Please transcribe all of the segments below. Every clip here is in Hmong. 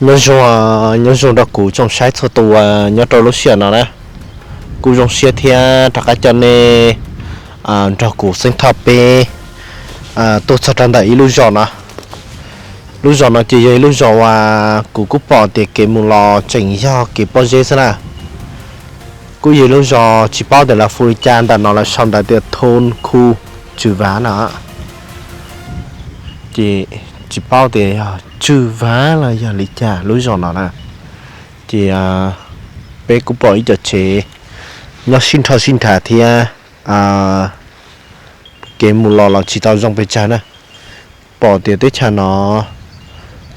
Nyob zoo, nyob zoo rau kuv tsoom saib txhua tus nyob rau lub sij hawm no na. Kuv zoo siab thiab rov qab coj nej nrog kuv Xeeb Thoj peb tuaj txog rau ntawm ib lub zos no. Lub zos no ces yog ib lub zos uas kuv kuj pom tias kev mus los tseem yog kev pob zeb xwb na. Kuj yog ib lub zos tsis paub tias lawv hu li cas, ntawm no lawv sau ntawv tias thon khu Tswv Vav no. Ces tsis paub tias yog Tswv Vav los yog li cas lub zos no na. Ces peb kuj pom ib co tsev nyob sib nrho sib nrhav thiab kev mus los los tsis tau zoo pes tsawg na. Pom tias teb chaws no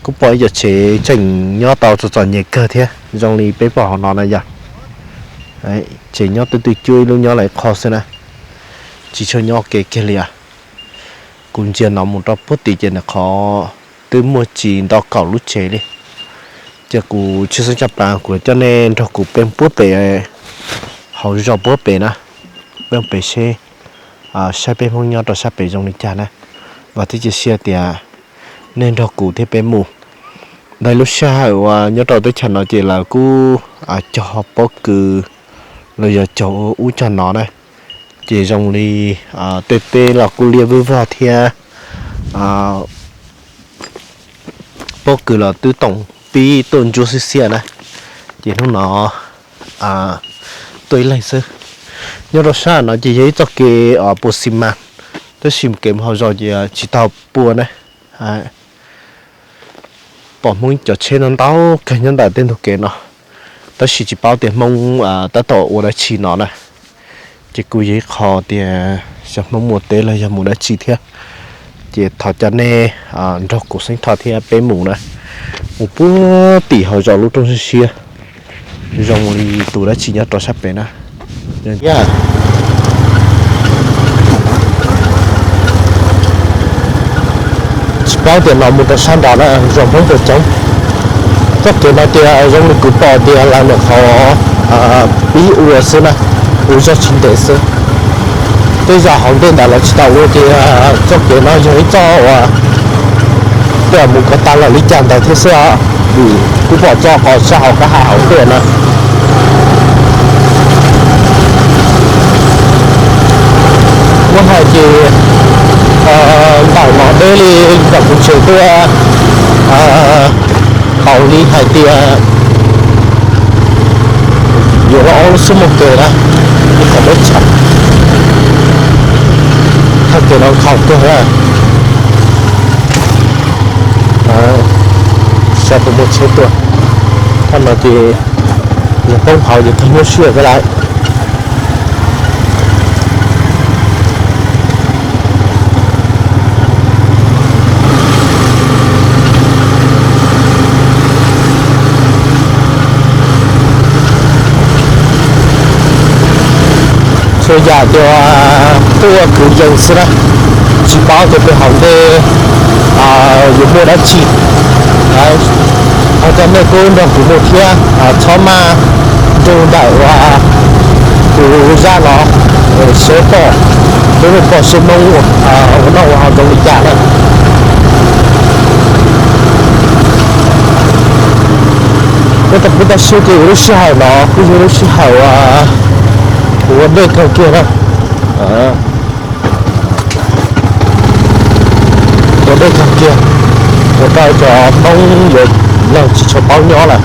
kuj pom ib co tsev tseem nyob tau txom txom nyem kawg thiab, zoo li peb pom hauv no na yom. Tsev nyob twb twb cuab ib lub nyob lawm ib qho xwb na, tsis tshua nyob kev kiag li as. Kuv ntsia no mus rau puag tim ces ntawm qhov twb muaj tsis ntau kaum lub tsev li. Ces kuv tshwj xeeb tshaj plaws kuv coj nej nrog kuv peb puag pem hauv zos puag pem na, peb pem seb saib peb Hmoob nyob rau sab pem zoo li cas na. Vam thiab cia siab tias nej nrog kuv thiab peb mus. Ntawm lub sij hawm uas nyob rau teb chaws no ces lawv kuj cog pob kws los yog cog ub cog no na, ces zoo li tej teb los kuj liab vwj vog thiab pob kws los twb toom pib tuaj ntsuab xiab xiab na. Ces hnub no tuaj ib leeg xwb. Nyob rau sab no ces yog ib txoj kev puas xi mas, tab sis kev mus hauv zos ces tsis tau pua na. Pom Hmoob cov tsheb no ntau kawg nyob ntawm tej ntug kev no, tab sis tsis paub tias Hmoob tab tom ua dab tsi no na. Ces kuj yog ib qho tias xyov Hmoob mus teb los yog mus dab tsi thiab. Ces thov coj nej nrog kuv Xeeb Thoj thiab peb mus na, mus puag tim hauv zos lub roob siab siab, zoo li tus dab tsi nyob rau sab pem na. Tsis paub tias no mus rau sab nrad na, zos Hmoob puas coob. Txoj kev no tias zoo li kuv pom tias lawv nyuam qhuav pib ua xwb na, ua zog tsis ntev xwb. Tej zos hauv ntej ntawd lawv tsis tau ua ces txoj kev no yog ib txoj uas tej mus ko taw los li cas ntawd thiab xwb os, vim kuv pom txoj qos sab hauv qab ha hauv tuaj na. Muab hais ces ntawm no deb li ntawm kuv tsev tuaj, haus li hais tias yuav ob lub xub moos kev na, ib qhov deb tshaj. Thaj kev no nkhaus kawg na. Saib puas muaj tsheb tuaj. Thaj no ces yog poob hauv ces tag nyuaj siab kawg lawm. Txhua yam ces tuaj kwv yees xwb na, tsis paub tias peb hauv ntej yuav muaj dab tsi. Thov coj nej kuj nrog kuv mus thiab, txhob maj nrug ntawm uas kuv zaj no, seb pom, peb mus pom seb Hmoob ua noj ua haus zoo li cas na. Nyob rau kuv toj siab ces lub sij hawm no kuj yog lub sij hawm uas kuv ua dej kawg kiag na. Ua dej kawg kiag, ua rau cov Hmoob yuav luag tsis tshua paub nyob lawm.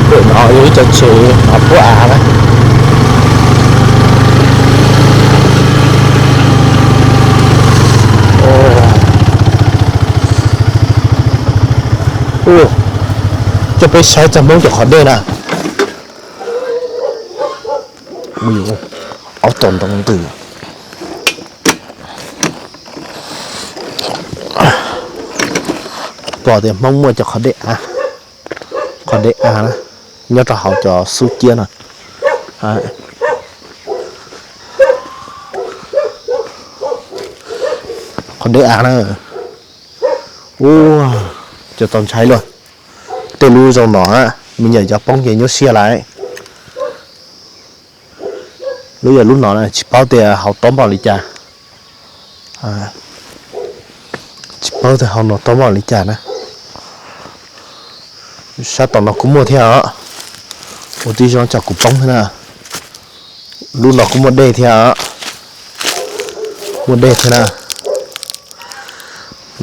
Pem no yog ib co tsev puab av na. Coj peb saib txog Hmoob cov qhov dej na. Ob tog ntoo ntws. Pom tias Hmoob muaj cov qhov dej av, qhov dej av na, nyob rau hauv cov xub ciab no. Qhov dej av na. Ua, cov tau ntshai luaj. Tej lub zoo no me nyuam yaus poob ces nyuaj siab lawm. Lub yog lub no tsis paub tias hauv tob npaum li cas. Tsis paub tias hauv no tau muaj li cas na. Sab tom no kuj muaj thiab os. Ua tib zoo tsam kuv poob thiab na. Lub no kuj muaj dej thiab os. Muaj dej thiab na.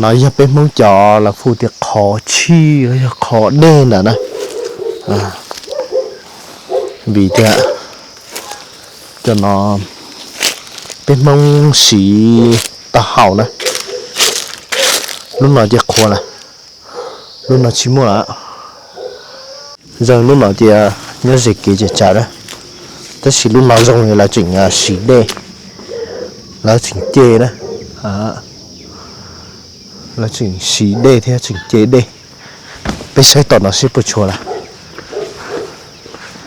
No yog peb Hmoob cov lawv hu tias qhov tshij los yog qhov dej ntawm na. Vim tias cov no peb Hmoob siv tau haum na. Lub no ces qhuav lawm, lub no tsis muaj lawm. Zoo lub no ces nyob ze kev tsav tsav na, tab sis lub no zoo li lawv tseem siv dej, lawv tseem ce na, lawv tseem siv dej thiab tseem ce dej. Peb saib tom no seb puas tshuav lawm.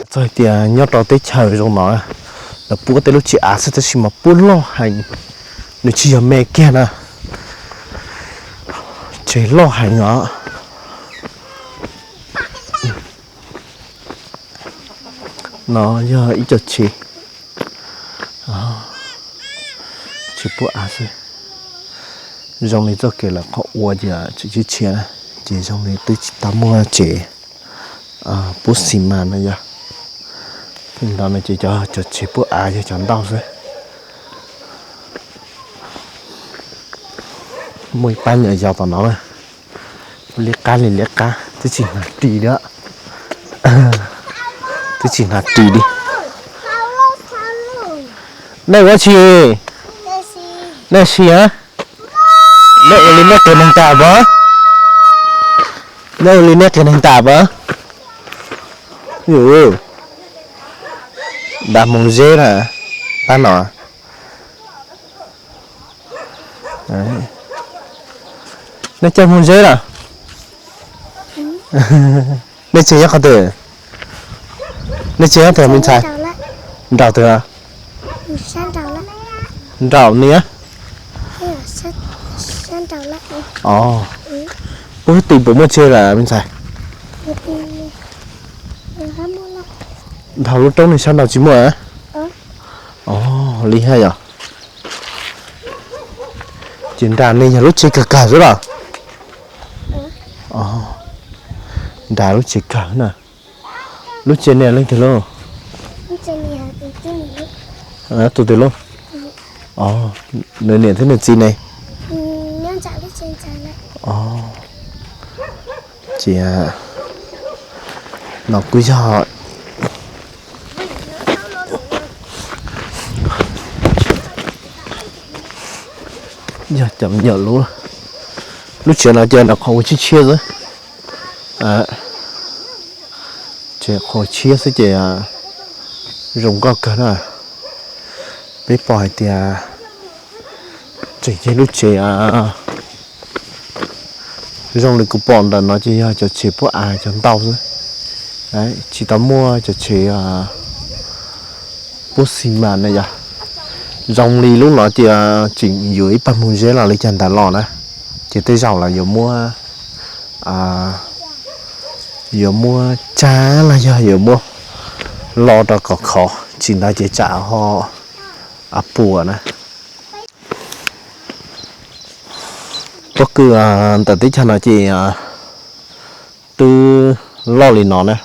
Txawm tias nyob rau teb chaws zoo no, lawv puab tej lub tsev av xwb tab sis mas puab loj heev, nws tsis yog me kiag na, tsev loj heev os. No yog ib co tsev, tsev puab av xwb. Zoo li txoj kev lawv qhov ua ces tseem tshiab tshiab na, ces zoo li twb tsis tau muaj tsev puab xi mas no yog. Ntawd no ces cov, cov tsev puab av yog cov ntau xwb. Muaj ib pab nyuam yaus tom no na, liab qab li liab qab twb tsis hnav ris li, twb tsis hnav ris li. Nej ua tsi? Nej si a? Nej ua li nej qias neeg tas pab? Nej ua li nej qias neeg tas pab? Yus, nram Hmoo Zeb na, pab no. Nej caij Hmoo Zeb lawm? Nej tsev nyob qhov twg? Nej tsev nyob twg me ntxhais? Nraum twg? Nraum niam. Puag tim puas muaj tsev lawm me ntxhais? Dhau lub roob no sab nraud tsis muaj? Os, li hab yom. Ces nram ne yog lub tsev kawg kawg xwb los? Nram lub tsev kawg na. Lub tsev ne leej twg lub? Tus twg lub? Nws niam thiab nws txiv ne? Ces no kuj yog, yog cov me nyuam lub, lub tsev no ces nram qhov ua tshiab tshiab xwb. Tsev qhov tshiab xwb ces zoo nkauj kawg na. Peb pom hais tias tseem yog lub tsev, zoo li kuv pom ntawm no ces yog cov tsev puab av cov ntau xwb, tsis tau muaj cov tsev puab xi mas na yom. Zoo li lub no ces tseem yuav ib pawg Hmoo Zeb los li cas ntawd los na, ces tej zaum los yuav muab, yuav muab tsab los yog yuav muab lo rau kom khov, tsis ntawd ces tsam ho puas na. Pob kws ntawm teb chaws no ces twb loj li no na,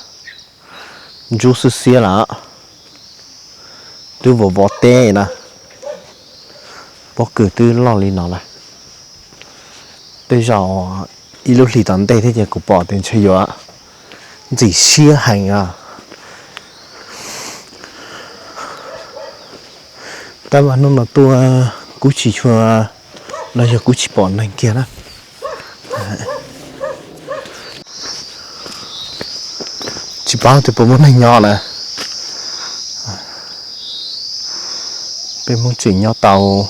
ntsub xwb xiab lawm, twb vov vov teb na. Pob kws twb loj li no lawm, tej zaum ib lub hlis tom ntej thiab ces kuv pom tias ntshe yuav ntxim siab heev os. Tab mas hnub no tuaj kuj tsis tshua, los yog kuj tsis pom neeg kiag na. Tsis paub tias puas muaj neeg nyob na. Peb Hmoob tseem nyob tau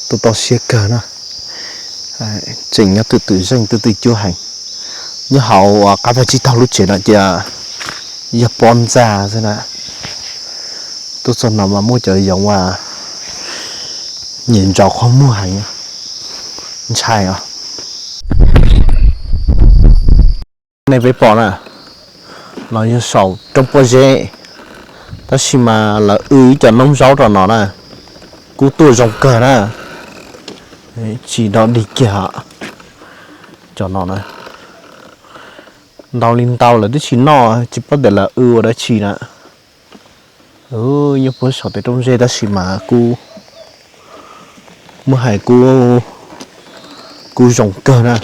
tu toj siab kawg na. Tseem nyob twm twm zeej twm twm cuab heev. Nyob hauv qab vaj tsib taug lub tsev no ces yog pob ntxa xwb na. Tuaj txog no mas muaj cov yoov uas nyiam ntsaus qhov muag heev, ntshai os. Nej peb pom na, los yog saum roob pob zeb, tab sis mas lawv w ib co noob zaub rau no na. Lub tuaj zoo kawg na, tsis dog dig kiag. Cov no na, ntau li ntau lawm twb tsis noj, tsis paub tias lawv w ua dab tsi na. Nyob puag saum tej rooj zeb tab sis mas kuj muab hais kuj, kuj zoo kawg na.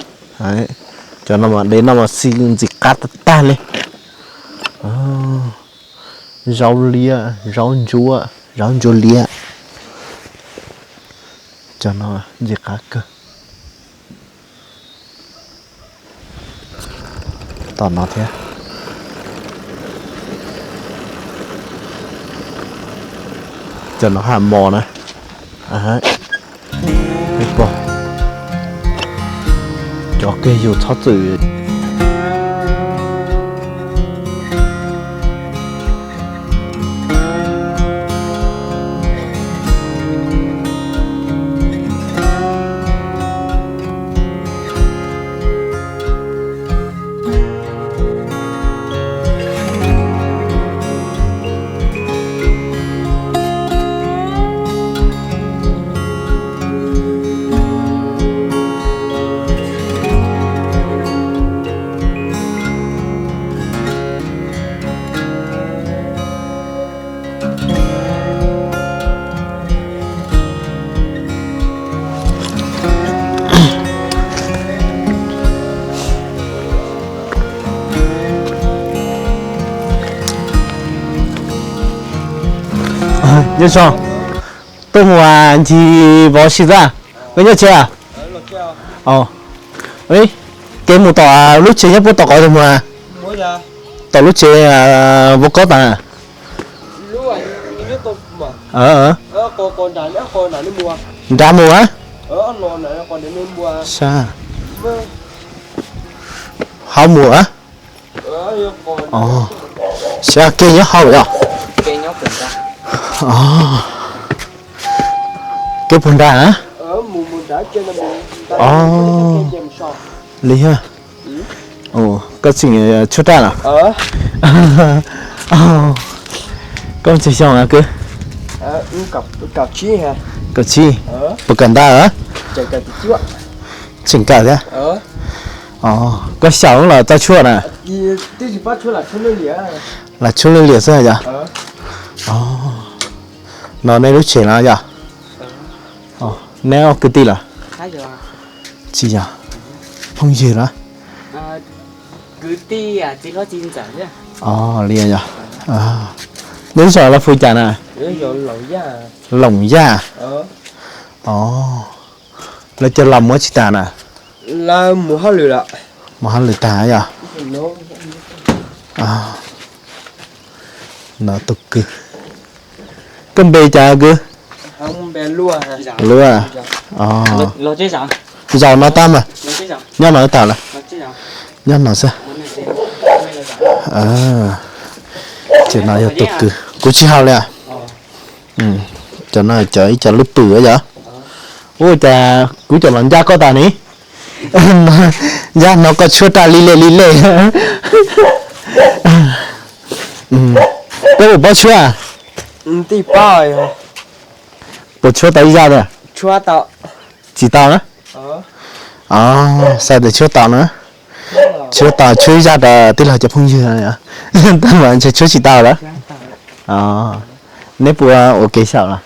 Cov no mas de noj mas xi ntxim qab tag tag li. Zaub liab, zaub ntsuab, zaub ntsuab liab. Cov no ntxim qab kawg. Tom no thiab. Cov no ha mos na. Cov kiag yus txhob txwm. Nyob zoo, tuaj mus ncig vov si xwb, koj nyob tsev? Kev mus tom lub tsev nyob puag tom qhov twg mus? Tom lub tsev vov kob tas. Nrad mus a. Hav mus a. Xyov kev nyob hauv yom. Kev puag nrad a. Li, koj tseem tshuab raj los? Koj tsawg xyoo kwv? Kaum tsib. Puas kawm ntawv? Tseem kawm thiab. Koj xyaum los tau tshuaj na? Lam tshuaj lwj liam xwb yom. No nej lub tsev no yom? Neb ua kwv tij los? Tsis yog, phooj ywg los? Li yog. Neb zos lawv hu cas na? Loos Yaj. Lawv cov laus mus tsis tas na? Mus hauj lwm tag yom. No tus kwv, koj npe cas kwv? Lua. Zaum no tag mas, nyob no tag lawm. Nyob no xwb. Ces no yog tus kwv, kuv tsis haus li. Cov no cov ib co lub pwm yom. Ua cas kuv cov los ncaj koj tas ni. Ncaj no koj tshuab raj li lej li lej. Koj puas paub tshuab? Puas tshuab tau ib zaj tiag? Tsis tau na. Xav tias tshuab tau na. Tshuab tau, tshuab ib zaj rau tij laug cov phooj ywg. Tab mas ntshe tshuab tsis tau lawm. Neb puas ua kev xyaum los?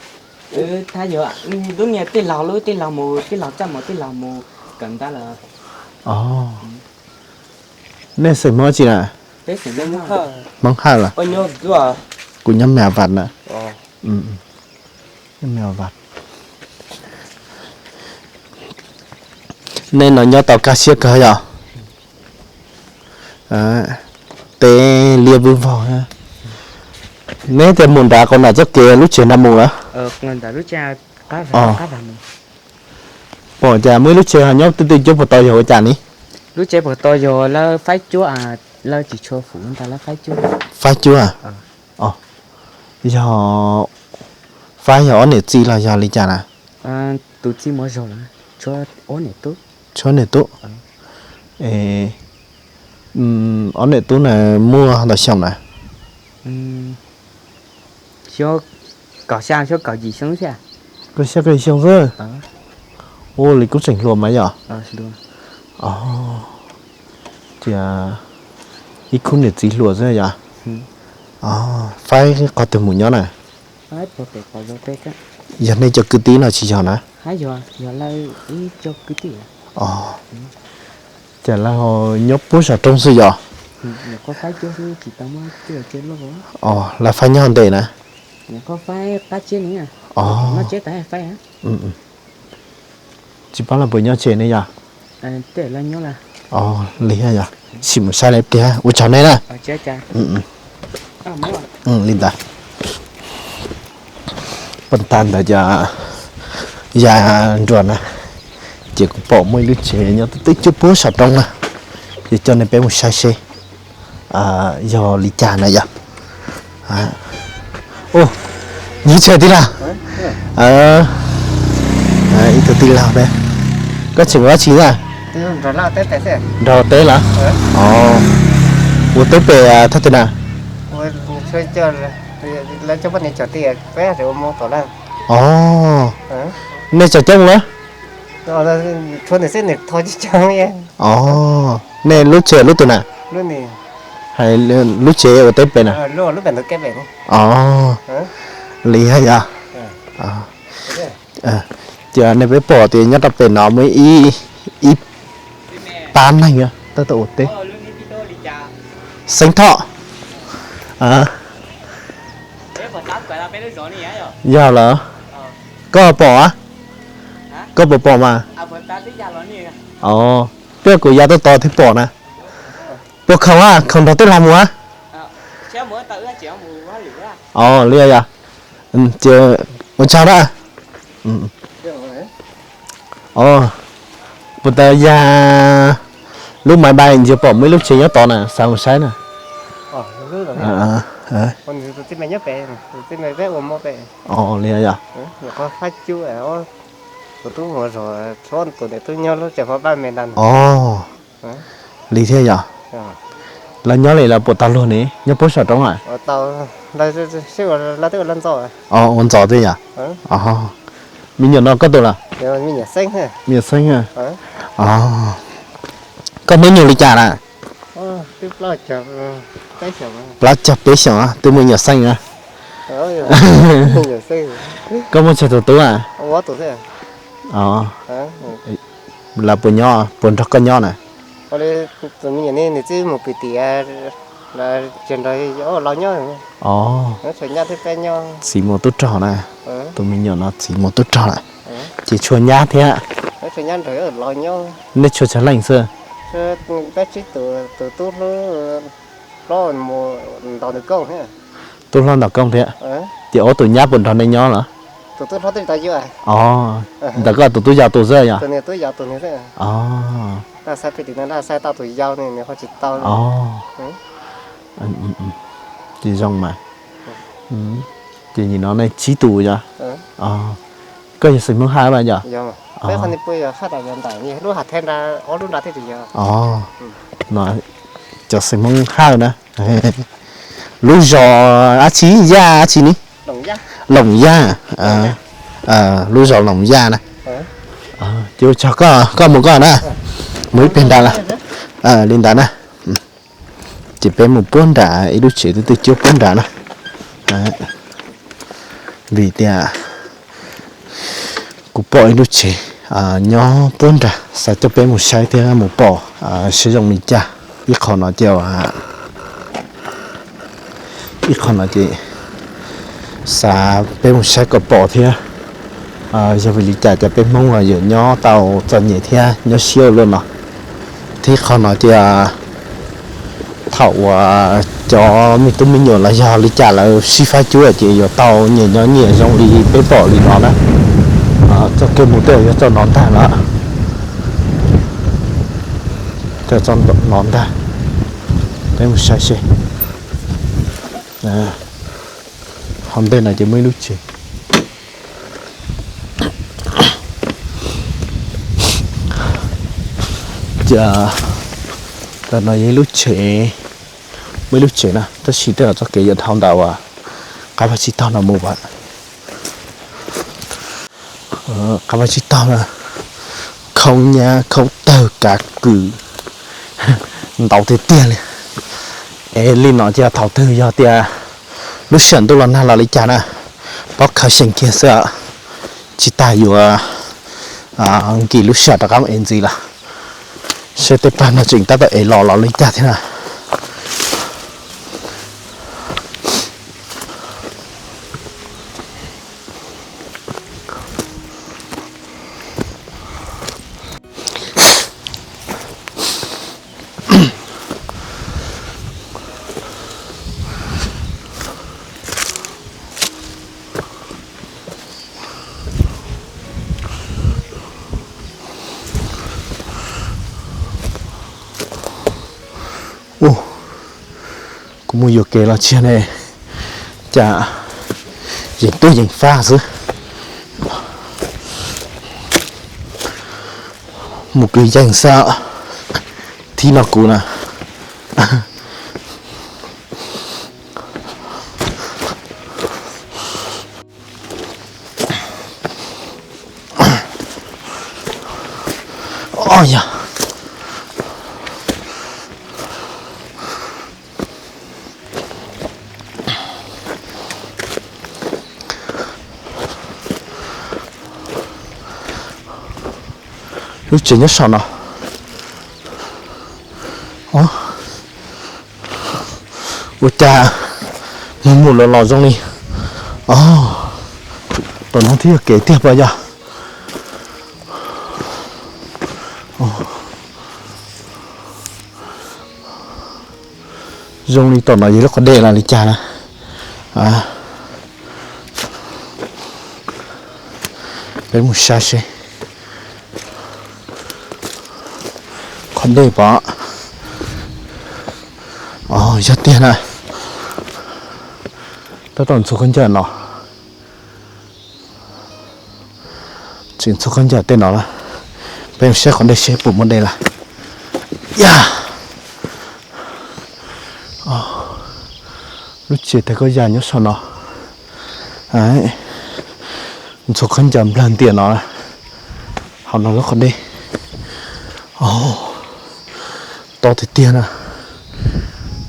Lub niag tij laug, lub tij laug mus, tij laug coj mus, tij laug mus kawm ntawv lawm. Nej xeem Hmoob tsi na? Hmoob Hawj los? Kuv nyob Mes Vas na. Nej no nyob tau kaj siab kawg yom? Teb liab vwj vog. Neb tias mus nrad qhov nram txoj kev lub tsev nrad mus lawm? Pom cas muaj ib lub tsev ho nyob twj twj cuab puag ta yog ua cas ni? Lub tsev puag ta yog lawv faib cuab, lawv tsis tshua fum ntag, lawv faib cuab. Faib cuab? Yog faib yog ob niam txiv los yog li cas na? Tus txiv muaj zog lawm, tshuav ob niam tub. Tshuav niam tub. Ob niam tub na muaj ntau xyoo na? Xyoo kaum xya, xyoo kaum yim xyoo thiab. Koj xya koj xyoo xwb. Ua li kuj tseem hluas mas yom. Tias ib khub niam txiv hluas xwb yom. Faib qhov twg mus nyob na? Yog nej cov kwv tij no tsis yog na? Ces lawv nyob puag saum roob xwb yom? Lawv faib nyob ntev na? Tsis paub lawv puas nyob tsev ne yom? Li yog, sim mus saib lawv pliag, ua tsaug nej na. Li ntawd, pab tag ntawd ces ya nruas na, ces kuv pom muaj ib lub tsev nyob twb cuab puag saum roob na, ces coj nej peb mus saib seb yog li cas na yom. Nyob tsev tij laug, ib tug tij laug, koj tseem ua dab tsi na? Nrog teb los? Ua teb pem thaj twg na? Nej tseem coob na? Nej lub tsev lub twg na? Hais lub tsev ua teb pem na? Li yog yog. Ces nej peb pom tias nyob rau pem no muaj ib pab neeg tab tom ua teb. Xeeb Thoj, yog lawm. Koj pom a? Koj puas pom mas? Peb kuv ya tuaj tos thiaj pom na. Puas khoom a, khoom nrog tij laug mus a? Li yog, ces ua tsaug na. Puas tas yog lub maiv npais ntsia pom muaj ib lub tsev nyob tod na, xav mus saib na. Li yog, li thiab yog. Lawv nyob li lawv puas tau luag ne, nyob puag saum roob a? Ua ntxov thiab yog. Me nyuam no koj tus los? Me nyuam Xeeb. Koj hnub nyoog li cas na? Plaub caug peb xyoos, twb muaj me nyuam Xeeb na. Koj muaj tsawg tus tub a? Lawv puas nyob, puas nrog koj nyob na? Txiv mus tub rog na, tus me nyuam no txiv mus tub rog na, ces tshuav nyab thiab. Nej tshuav tsawg leej xwb? Tub hlob ntaus koob thiab. Ces ob tug nyab puas nrog nej nyob los? Ntawm koj tus tub yau tus xwb yog? Ces zoo mas. Ces nim no nej tsib tus yog? Koj yog xeem Hmoob Hawj mas yog? Cov xeem Hmoob Hawj na. Lub zos dab tsi, Yaj dab tsi ne? Loos Yaj. Lub zos Loos Yaj na. Ces ua tsaug koj, koj mus koj na. Mus ib pliag nrad lawm. Li ntawd na. Ces peb mus puag nram ib lub tsev twb twb cuab puag nrad na. Vim tias kuv pom ib lub tsev nyob puag nrad, xav coj peb mus saib thiab mus pom seb zoo li cas. Ib qho no ces, ib qho no ces xav peb mus saib kom pom thiab. Yog vim li cas ces peb Hmoob los yuav nyob tau txom nyem thiab nyob siab ua luaj no. Thiab qhov no ces thaum uas cov me tub me nyuam los yog li cas lawv sib faib cub ces yuav tau nyias nyob nyias zoo li peb pom li no na. Txoj kev mus twb yog txoj no ntag lawm. Txoj no ntag. Peb mus saib seb. Hauv ntej no ces muaj ib lub tsev. Ntawm no yog ib lub tsev, muaj ib lub tsev na, tab sis tej zaum txoj kev yuav dhau ntawm uas qab vaj tsib taug no mus as. Qab vaj tsib taug na, khaub nyab khaub tawg kav kws ntau tiag tiag li. Es li no ces thaum twg yog tias lub sij hawm ntuj los nag los li cas na, paub khaws xyeem kiag xwb, tsis tas yuav nkim lub sij hawm rov qab mus ev ntxiv lawm. Seb tej plag no tseem tab tom ev los los li cas thiab na. Ua, kuv mus yuam kev los tsis yog ne, cas yeej tub yeej fab xwb. Mus kwv yees xwb, thib no kuv na. Yog lub tsev nyob saum no. Ua cas mus mus los los zoo li, tom no thiab yog kev tiag puas yog? Zoo li tom no yog lub qhov dej los li cas na. Peb mus saib seb qhov dej pom. Yog tiag na. Tab tom ntxhua khaub ncaws no. Tseem ntxhua khaub ncaws tej no lawm. Peb mus saib qhov dej seb puas muaj dej lawm. Yog lub tsev thawj koj yas nyob saum no. Ntxhua khaub ncaws nplawg ntiam no. Hauv no lub qhov dej. Tob tiag tiag na.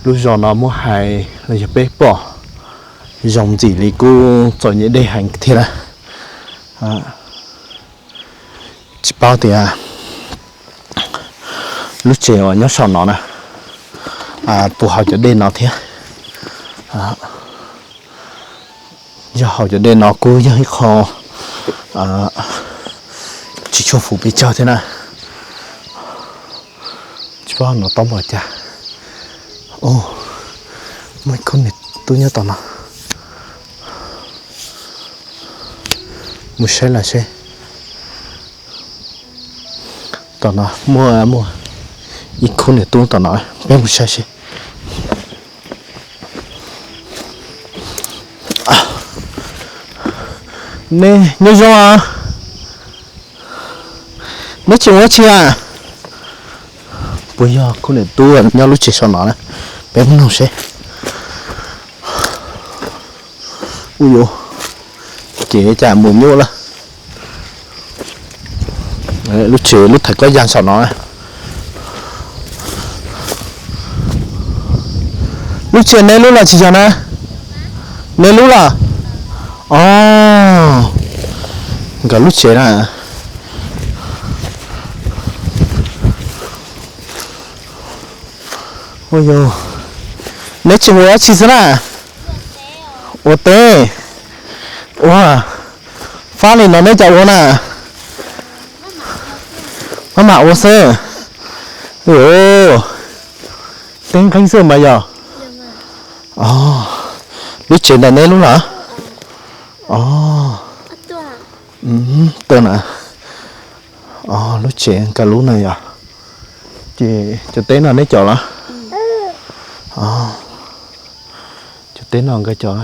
Lub zos no muab hais los yog peb pom zoo ntxim li kuj txom nyem dej heev thiab na. Tsis paub tias lub tsev uas nyob saum no na puas haus cov dej no thiab. Yog haus cov dej no kuj yog ib qho tsis tshua fuv pes tsawg thiab na. Tsis paub no tob npaum cas. Muaj ib khub niam tub nyob tom no. Mus saib lawm seb. Tom no muaj, muaj ib khub niam tub tom no, peb mus saib seb. Neb nyob zoo os? Neb tseem ua tsi a? Puas yog khub niam tub nyob lub tsev saum no na? Peb mus nug seb. Ua yuav, ces cas mus nyuaj lawm. Lub tsev lub thawv kob yas saum no. Lub tsev neb lub los tsis yog na? Neb lub los? Os, nkawd lub tsev na. Ua yuav, neb tseem ua dab tsi xwb na? Ua teb. Ua, fab li no neb cov ua na? Maj mam ua xwb. Teb nqeeb xwb mas yog. Lub tsev ntawm neb lub los? Teb na. Lub tsev nkawd lub na yog. Ces cov teb no neb cov los? Cov teb no nkawd cov.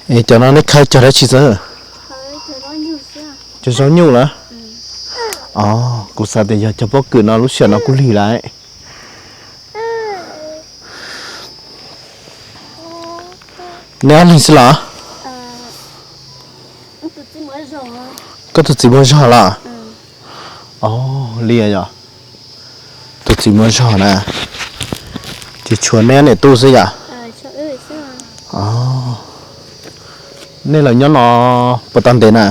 Es cov no neb khawb cog dab tsi xwb? Cov zaub nyuj lawm. Os, kuv xav tias yog cov pob kws no lub sij hawm no kuj lig lawm. Neb ob leeg xwb los? Koj tus txiv muaj zog los? Os, li yog tus txiv muaj zog na, ces tshuav neb niam tub xwb yom? Nej lawv nyob no puas tau ntev na?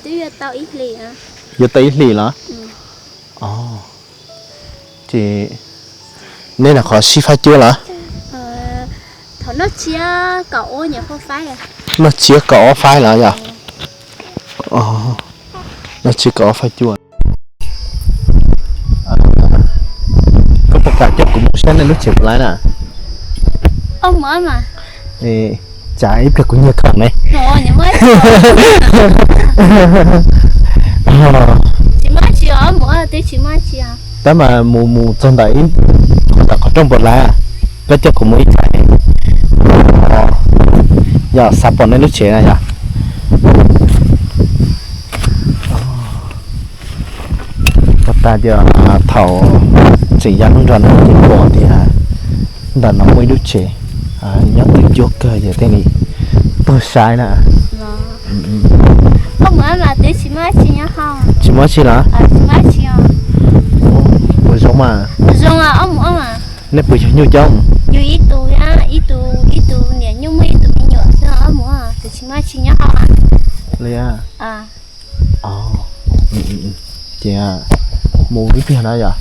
Yuav tau ib hlis los? Ces nej noj qhov sib faib cuab los? Noj tsiab kaum ob faib los yog? Noj tsiab kaum ob faib cuab. Koj puas kam coj kuv mus saib nej lub tsev puas laib na? Cas ib pliag kuv nyiag kawg ne. Tab mas mus mus txog ntawm ib, ntawm qhov rooj puas laib, koj coj kuv mus ib tsam, yog xav pom nej lub tsev na yog. Pov tas tias thaum tseem ya lub nrog no ces pom tias ntawm no muaj ib lub tsev nyob twg cuab kawg ces tej li tuag saib na. Tsis muaj tsi los? Puas zoo mas? Nej puas yog nyuj coob? Li, ces mus ib pliag na yom.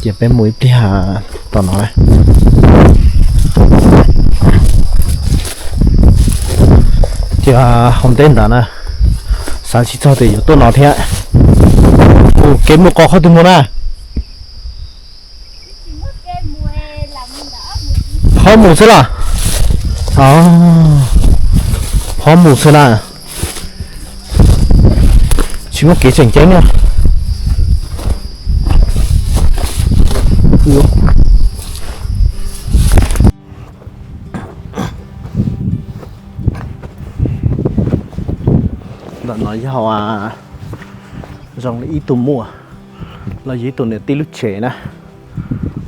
Ces peb mus ib pliag tom no na. Ces hauv ntej ntawd na, xav tsis txog tias yuav tuaj no thiab. Ua kev mus qos qhov twg mus na? Qhov mus xwb los? Qhov mus xwb na. Tsis muaj kev tseem ceeb na. Ntawm no yog zoo li ib tug muam los yog ib tug niam tij lub tsev na.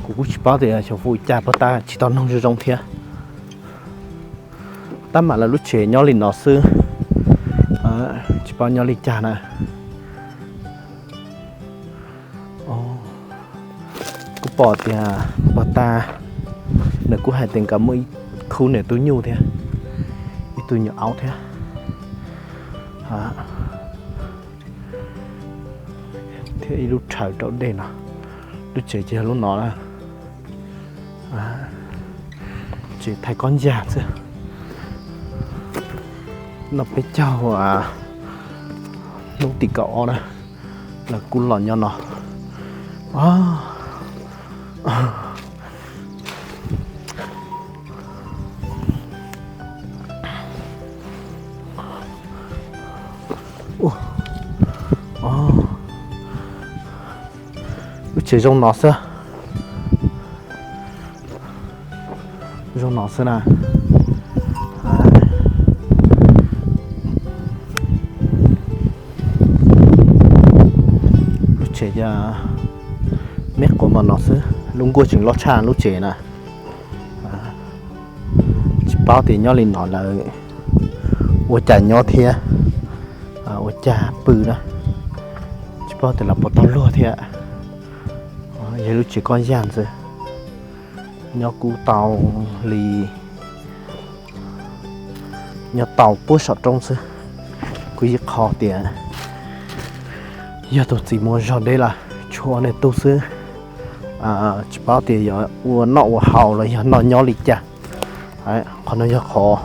Kuv kuj tsis paub tias xyov ua cas pov tas tsis tau noog zoo zoo thiab. Tab mas lawv lub tsev nyob li no xwb, tsis paub nyob li cas na. Kuv pom tias pov tas nws kuj hais tias nkawd muaj ib khub niam tub nyuj thiab, ib tug nyuam aub thiab, thiab ib lub rhawv rau dej no. Lub tsev ces yog lub no na. Tsev thaiv kob ncag xwb. No peb caug hnub tim kaum ob na, lawv kuj los nyob no. Lub tsev zoo no xwb. Zoo no xwb na. Lub tsev ces me quav mas no xwb, lub nkuaj tseem loj tshaj lub tsev na. Tsis paub tias nyob li no lawv ua cas nyob thiab, ua cas pw na. Tsis paub tias lawv puas tau luag thiab. Yog lub tsev kob ncag xwb, nyob kuj tau li, nyob tau puag saum roob xwb. Kuv yeej qhov tias yog tus txiv muaj zog deb lawm, tshuav ob niam tub xwb. Tsis paub tias yuav ua noj ua haus los yog noj nyob li cas. Qhov no yog qhov,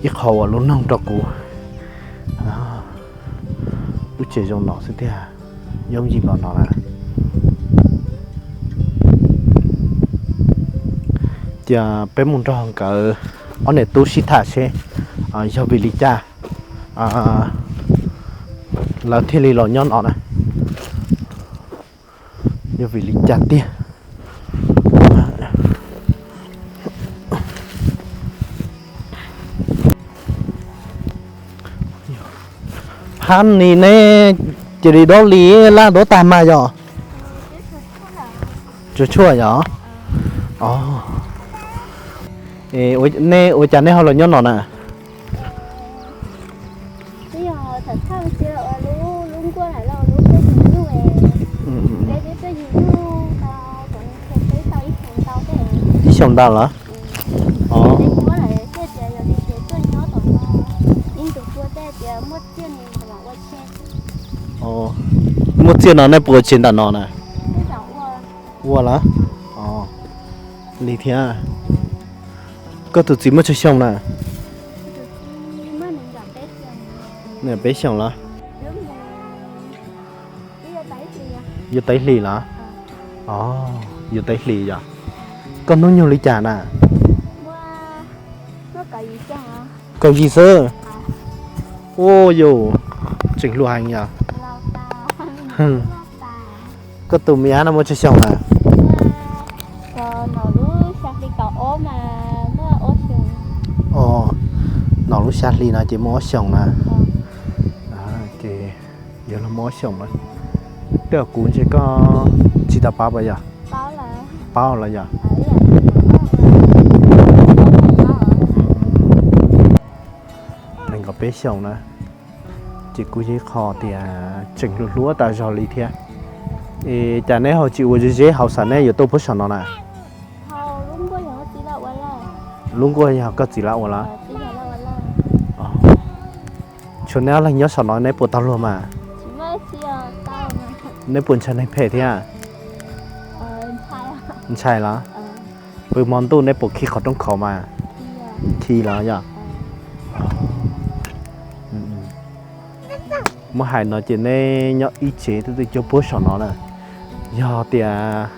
ib qho uas lub noog rau kuv. Lub tsev zoo no xwb tiag, yooj yim los no na. Cia peb mus nrog nkawd ob niam tub sib tham seb yog vim li cas lawv thiaj li los nyob no na. Yog vim li cas tiag? Phab ni ne, cia li dob li laj dob tag mas yog. Tsuas tshuaj yog. Nej ua cas nej ho los nyob no na? Ib xyoos ntau lawm. Muaj txiaj no nej puas ua tsev ntawm no na? Ua lawm. Li thiab. Koj tus txiv muaj tsawg xyoo na? Peb xyoos lawm. Yuav tau ib hlis lawm. Yuav tau ib hlis yom. Koj hnub nyoog li cas na? Kaum yim xwb. Ua yus, tseem hluas heev yom. Koj tus me nyab no muaj tsawg xyoo na? Nom lub xya hli no ces muaj ob xyoos na. Ces yog los muaj ob xyoos na. Tej zaum kuv ntshe koj tsis tau paub puas yog? Paub lawm yog. Nees nkaum peb xyoos na. Ces kuv yog ib qho tias tseem hluas hluab tas zog li thiab. Es cas neb ho tsis ua ze zeb hauv, xav neb yuav tuaj puag saum no na? Lub nkuaj yog koj txiv lawv ua los? Tshuav neb ob leeg nyob saum no neb puas tau luag mas? Neb puas ntshai neeg phem thiab? Ntshai los? Pw hmo ntuj neb puas khi qhov rooj khov mas? Khi los yog. Muab hais no ces neb nyob ib tsev twb twb cuag puag saum no na. Yog tias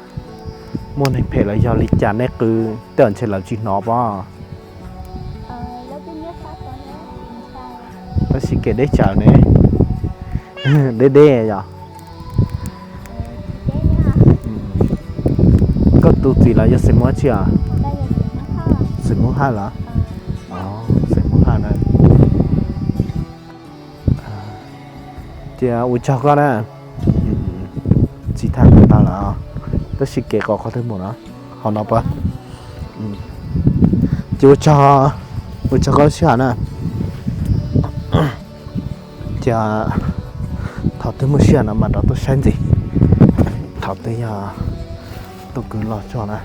muaj neeg phem los yog li cas neb qw tej zaum ntshe lawv tsis hnov pob. Tab sis kev deb tsawv ne, deb deb yom. Koj tus txiv los yog xeem Hmoob dab tsi os? Xeem Hmoob Haj los? Xeem Hmoob Haj na. Ces ua tsaug koj na. Tsis tham tau lawm, tab sis kev qhov qhov twg mus no, hauv no pab. Ces ua tsaug, ua tsaug koj sij hawm na. Ces thaum twg muaj sij hawm no mas rov tuaj saib ntxiv. Thaum twg yog tus kwv los tso na.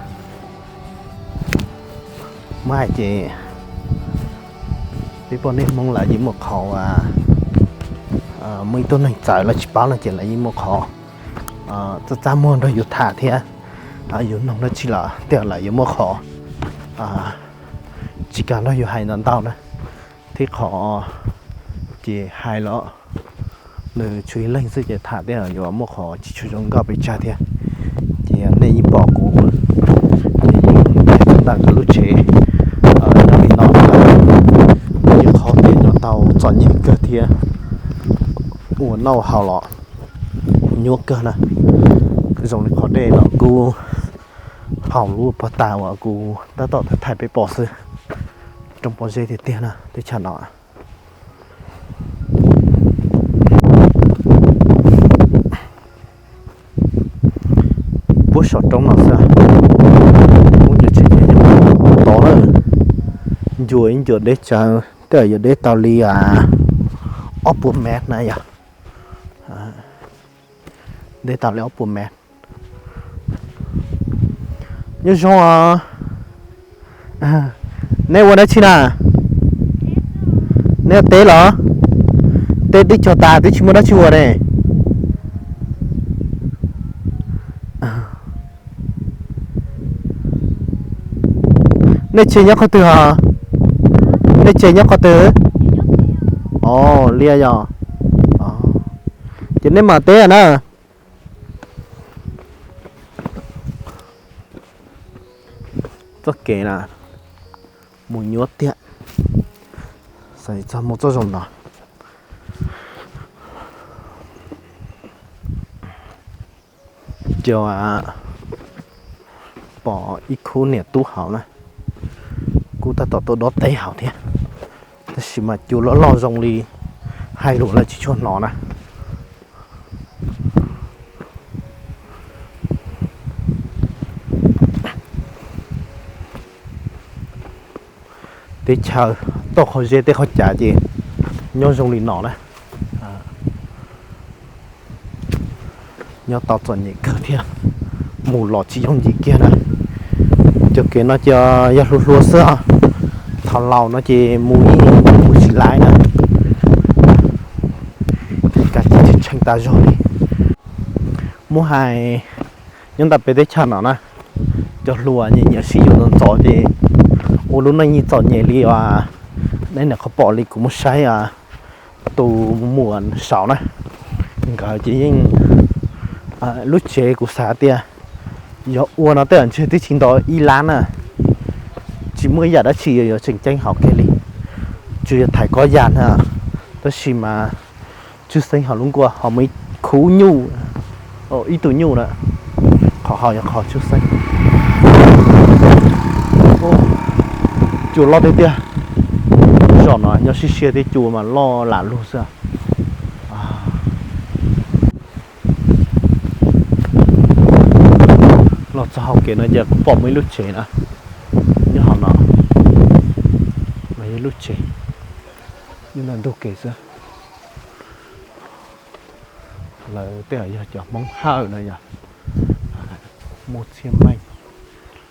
Muab hais ces peb poj niam Hmoob lawv yeej muaj qhov, muaj ib tug neeg txawv lawv tsis paub no ces lawv yeej muaj qhov txaj txaj muag nrog yus tham thiab. Yus noog dab tsi los tej zaum lawv yuav muaj qhov tsis kam nrog yus hais ntau ntau na. Thiab qhov ces hais los nws tshuav ib leeg xwb ces tham tej zaum yuav muaj qhov tsis tshua zoo nkauj pes tsawg thiab. Ces nej yeej pom kuv, ces yeej ntawm kuv lub tsev nyob li no, kuj yog qhov tias nyob tau txom nyem kawg thiab, ua noj haus los nyuaj kawg na. Zoo li qhov dej no kuj haus lub puag ta uas kuv tab tom thaij peb pom xwb. Roob pob zeb tiag tiag na teb chaws no. Puag saum roob no xwb. Muab ncua tsev tod na. Ncua ib ncua deb tsawv, tej zaum yuav deb tau li ob puas mev na yog. Deb tau li ob puas mev. Nyob zoo os. Neb ua dab tsi na? Neb ua teb los? Teb twb cog tas twb tsis muaj dab tsi ua ne. Nej tsev nyob qhov twg os? Nej tsev nyob qhov twg? Ov, liaj yog. Ces nej mam teb na. Txoj kev na, mus nyuaj tiag. Xav txog mus txoj zoo no. Ces pom ib khub niam tub hauv na, kuj tab tom tuaj dob teb hauv thiab, tab sis mas cua loj loj zoo li hais lus lawv tsis tshua hnov na. Teb chaws toj qhov zeb tej qhov cav ces nyob zoo li no na. Nyob tau txom nyem kawg thiab, mus los tsis yooj yim kiag na. Cov kev no ces yog hluas hluas xwb, thaum laus no ces mus yeej mus tsis laiv na. Kav tsij tshee tas zog li. Muab hais nyob ntawm peb teb chaws no na, cov hluas nyiam nyiam sib yuav ntxov ntxov ces ua lub neej yeej txom nyem li os. Nej nyuam qhuav pom li kuv muab saib tus muam saud na, nkawd ces yeej, lub tsev kuv xav tias yog ua no tej zaum ntshe twb tsis nto ib lab na, tsis muaj ib yam dab tsi yuav tseem ceeb hauv kiag li, tsuas yog thaiv kob yas na, tab sis mas tshwj xeeb hauv lub nkuaj ho muaj ib khub nyuj, ib tug nyuj na, qhov hauv yog qhov tshwj xeeb. Cua loj tiag tiag, zos no nyob siab siab thiab cua mas loj lam lug xwb. Los txog hauv kev no ces kuv pom muaj ib lub tsev na, nyob hauv no, ib lub tsev nyob ntawm ntug kev xwb. Lawv tej zaum yog cov Hmoob Hawj no yog muaj txhiaj meej.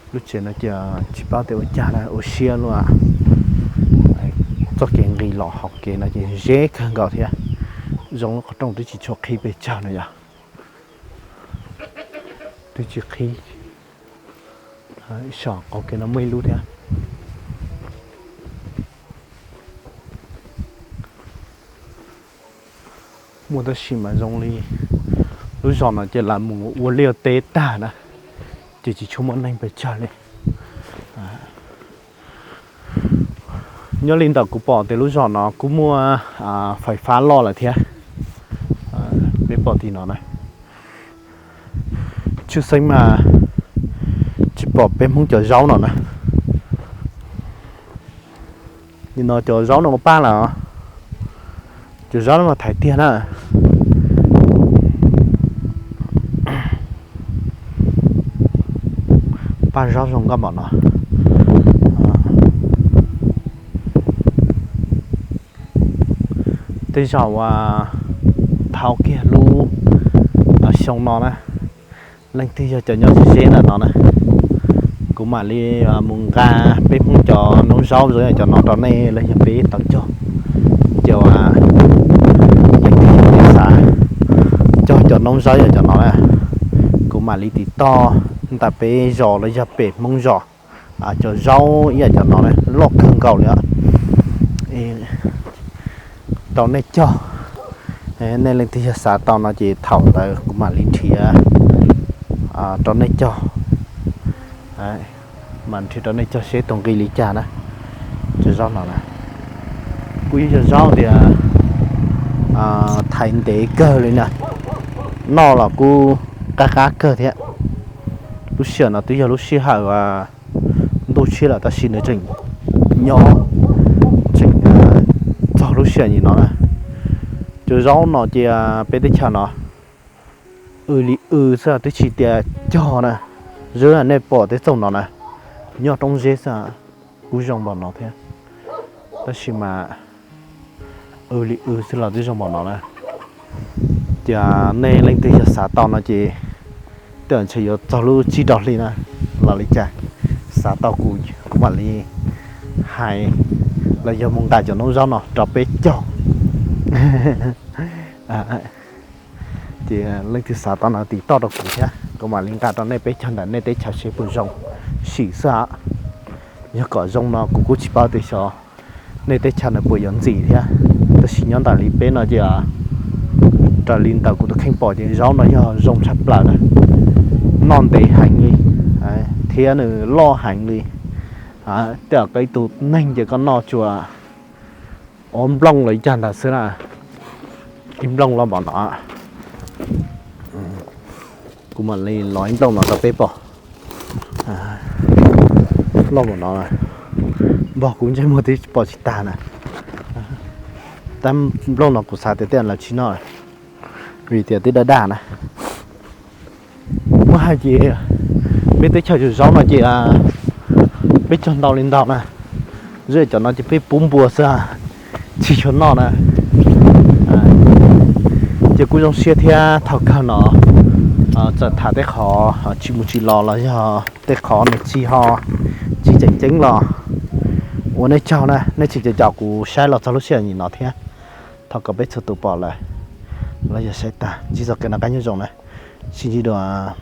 Lub tsev no ces tsis paub tias ua cas na, ua siab luaj. Txoj kev nqis los hauv kev no ces ze kawg nkaus thiab, zoo lub qhov rooj twb tsis tshua qhib pes tsawg no yog, twb tsis qhib. Saum qaum kev no muaj ib lub thiab. Muaj tab sis mas zoo li lub zos no ces lawv mus ua liaj teb tag na, ces tsis tshua muaj neeg pes tsawg li. Nyob li ntawm kuv pom tias lub zos no kuj muaj fais fab loj lawm thiab. Peb pom tim no na, tshwj xeeb mas tsis pom peb Hmoob cov zaub no na. Nim no cov zaub no ua paj lawm, cov zaub no mas thaiv tiag na. Paj zaub zoo nkauj npaum no. Tej zaum uas dhau kiag lub xyoo no na, leej twg yog cov nyob ze ze ntawm no na, kuv mam li mus nqa peb Hmoob cov noob zaub zoo yam cov no rau nej los yog peb tau cog. Ces uas leej twg yog xav cog cov noob zaub yam cov no na, kuv mam li tiv toj ntawm peb zos los yog pem Hmoob zos. Cov zaub ib yam cov no na loj kawg nkaus li os. Rau nej cog, nej leej twg yog xav tau no ces thaum ntawd kuv mam li nrhiav rau nej cog. Mam nrhiav rau nej cog seb tus nqi li cas na. Cov zaub no na, kuj yog cov zaub tias thaiv ntev kawg li na, noj los kuj qab qab kawg thiab. Lub sij hawm no twb yog lub sij hawm ntuj tshiab lawm tab sis nws tseem nyob, tseem txog lub sij hawm nim no na. Cov zaub no ces peb teb chaws no w li w xwb twb tsis tias cog na. Zoo nej pom tej txooj no na, nyob roob zeb xwb kuj zoo npaum no thiab, tab sis mas w li w xwb los twb zoo npaum no na. Ces nej leej twg yog xav tau no ces tej zaum ntshe yuav txog lub tsib rau hli na los li cas, xav tau kuv, kuv mam li hais los yog mus nqa cov noob zaub no rau peb cog. Ces leej twg xav tau no tiv toj rau kuv thiab, kuv mam li nqa rau nej peb cog ntawm nej teb chaws seb puas zoo sim xwb. Yog kom zoo no kuv kuj tsis paub tias xyov nej teb chaws no puas yuav ntxim thiab, tab sis nyob ntawm li peb no ces raws li ntawm kuv tus kheej pom ces zaub no yog zoo tshaj plaws na, noj ntev heev li thiab nws loj heev li. Tej zaum koj ib tug neeg ces koj noj tsuas ob nplooj los ib cag ntawd xwb na, ib nplooj loj npaum no. Kuv mam li los ib nplooj no rau peb pom. Loj npaum no, npog kuv ntsej muag twb pom tsis tag na. Tab nplooj no kuv xav tias tej zaum lawv tsis noj, vim tias twb daj daj na. Muab hais ces peb teb chaws cov zaub no ces peb cog ntau li ntau na, Zeb cov no ces peb pub npua xwb, tsis tshua noj na. Ces kuj zoo siab thiab thaum kawg no txawm tham tej qhov tsis mus tsis los los yog tej qhov nws tsis ho tsis tseem ceeb los ua nej tsaug na, nej tseem caum kuv saib los txog lub sij hawm nim no thiab. Thov kom peb txhua tus pom lawm los yog saib tag ntsib txoj kev noj qab nyob zoo na. Sib ntsib dua.